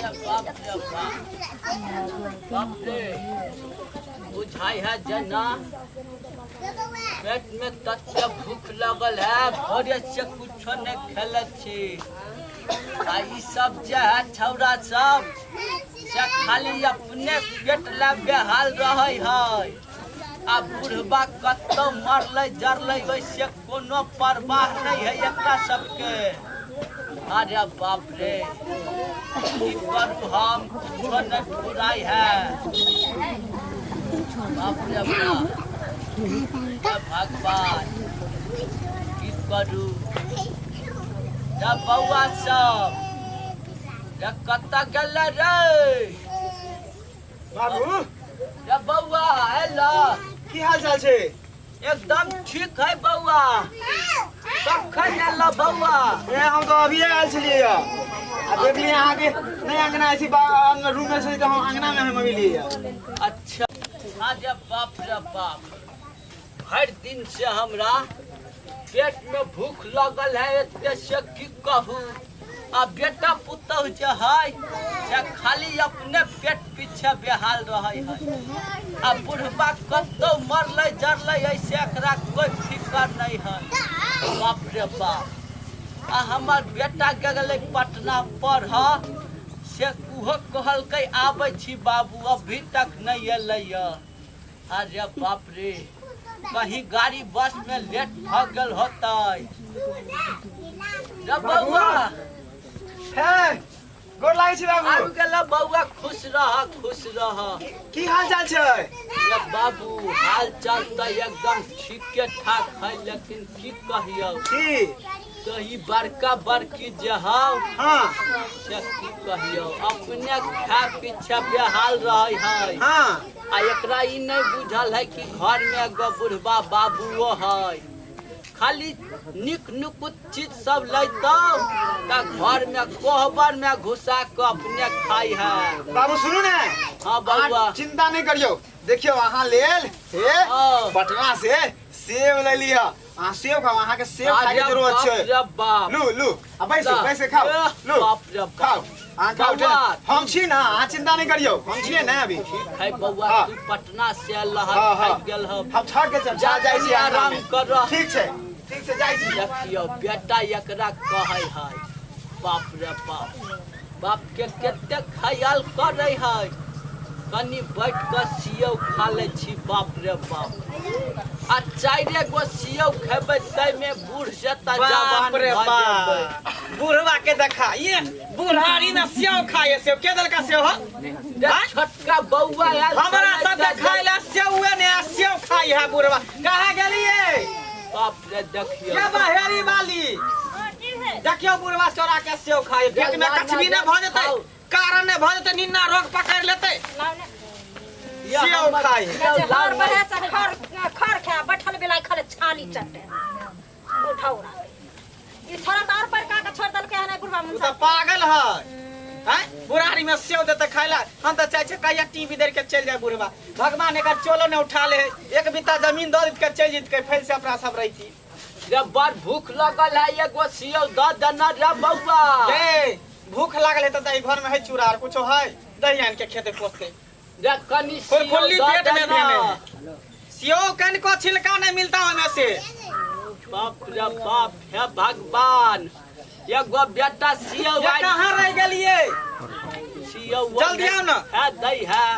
अरे बाप रे बाप, बाप रे, बुझाइ है जेना पेट में तते भूख लगल है, भोरे से कुछो नहीं खेले छी। आ ई सब जे है छौड़ा सब से खाली अपने पेट ला बेहाल रहे है, आ बुढ़बा कतौ मरलै जरलै ओइसे कोनो परवाह नहीं है एकरा सबके। अरे बाप रे, की करू हम, कुछो नहीं फुराई है। बाप रे बाप, हे भगवान, की करू। रे बौआ सब रे कतऽ गेलै रे? बाबू रे बौआ एला, की हाल चाल छै? एकदम ठीक है बौआ। कखन एल बौआ? ए हम तो अभी आयल छलियै आ देखलियै अहाँके नहि अंगना अछि, रूम में छै तऽ हम अंगना में हम अभी लिए। अच्छा। अरे बाप रे बाप, भरि दिन से हमरा पेट में भूख लगल है एते से की कहू। आ बेटा पुतहु जे है से खाली अपने पेट पीछे बेहाल रहे है, आ बुढ़बा कतौ मरलै जरलै ऐसे एकरा कोई फिकर नहीं है। बाप रे बाप, आ हमर बेटा गेलै पटना पढ़, से उहो कहलकै आबै छी बाबू, अभी तक नहीं एलै। अरे बाप रे, कहीं गाड़ी बस में लेट भ गेल होतै। रे बौआ, हे गोर लागै छी बाबू। आबि गेल बौआ, खुश रह खुश रह। की हाल चाल छै? रे बाबू, हाल चाल तऽ एकदम ठीके ठाक है, लेकिन की कहियौ। की? तो ई बड़का बड़की जे हौ, हाँ, से की कहियौ, अपने खा पीछे बेहाल रहे है। हाँ। आ एकरा ई नहीं बुझल है कि घर में एगो बुढ़बा बाबूओ है, खाली निक नुकुत चीज सब लैतौ तऽ घर में कोहबर में घुसा के अपने खाई है। बाबू सुनू ने। हाँ बौआ। अहाँ चिंता नहीं करियौ, देखियौ अहाँ लेल हे हाँ। पटना से सेब ले लिअ, अहाँ सेब खाउ, अहाँके सेब खाय के अरे जरूरत बाप छै। रे बाप। लू लू आ बैसू, ला। बैसे खाउ। एह, लू बाप रे बाप। खाउ, अहाँ खाउ। बौआ। हम छी ना, अहाँ चिंता नहीं करियौ, हम छियै ना अभी। ठीक है बौआ। हाँ। तू पटना से अयलह हन, हाँ, हाँ। थाकि गेल हन। हम थक गेल छी, जा, जाइ छी कनि आराम आराम करह। ठीक छै, ठीक छै, जाइ छी। देखियौ बेटा एकरा कहै है, बाप रे बाप, बाप के कते ख्याल करै है। कनि बैठ कऽ सियौ खा लै छी। बाप रे बाप, आ चारिए गो सियौ खेबै ताहिमे बूढ़ जेता बाप जवान रे भऽ जेबै। बाप, बुढ़वा के देखा, ये बुढ़ारी में सेव खाए, सेव के दलका सेव हो? रे छोटका बौआ आयल हमरा छलै सब के तऽ खाए ला सेव ने, आ सेव खाई है बुढ़वा। कहाँ गेलिए? बाप रे, देखियौ के बहेरी वाली, देखियौ बुढ़वा चोरा के सेव खाए, पेट में कछबी ने भऽ जेतै, कारण ने भऽ जेतै, निन्ना रोग पकड़ लेतै। ये सेव हमर खाइ है। सेव लाउ हर ने। बहे से खर खर खा बैठल बिलाई खले छाली चटे उठाउरा ई थोड़ा तार पर का के छोड़ देलकै हन बुढ़वा उ मुंसा। तऽ पागल है हैं, बुढ़ारी में सेव देते खाय ला। हम तऽ चाहे छियै कहिया टीवी देख के चलि जाय बुढ़वा, भगवान एकर चोलो ने उठा ले, एक बित्ता जमीन दऽ देत के चलि जैत, फेर से अपना सब रहिती। रे बड़ भूख लगल है, एगो सियौ दऽ देना रे बौआ। ए भूख लागल है तऽ घर में है चूड़ा आर कुछो है, दही आन के खेते पोसते। रे कनि खुरखुल्ली सियौ दऽ पेट में देना। भेले सियो कनिको छिलका नहीं मिलता ओमे से। बाप रे बाप, हे भगवान, एगो बेटा सियौ ये कहाँ रह गेलिए? सियौ जल्दी आओ ना। है दै है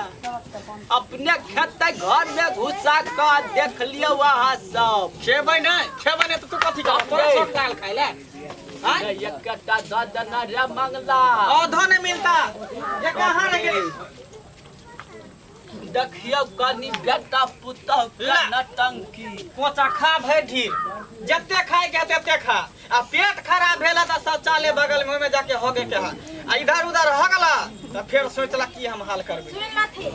अपने खेते घर में घुसा कऽ देख लियौ अहाँ सब। खेबै नहीं, खेबै नहीं तऽ तू कथी करबऽ? तोरा रे। शौक लागल खाय ले? आँय? रे एकटा दऽ देना रे मंगला। औधो नहीं मिलता। ये कहाँ रह गेली? देखियौ कनि बेटा पुतहु के ला। नटंकी। कोचा खा भरि ढीर, जते खाए के तते खा, आ पेट खराब भेल तऽ शौचालय बगल में ओहिमे जाके होगे के है, आ इधर उधर हो गेला तऽ फेर सोचला की हम हाल करबै। सुन लथी,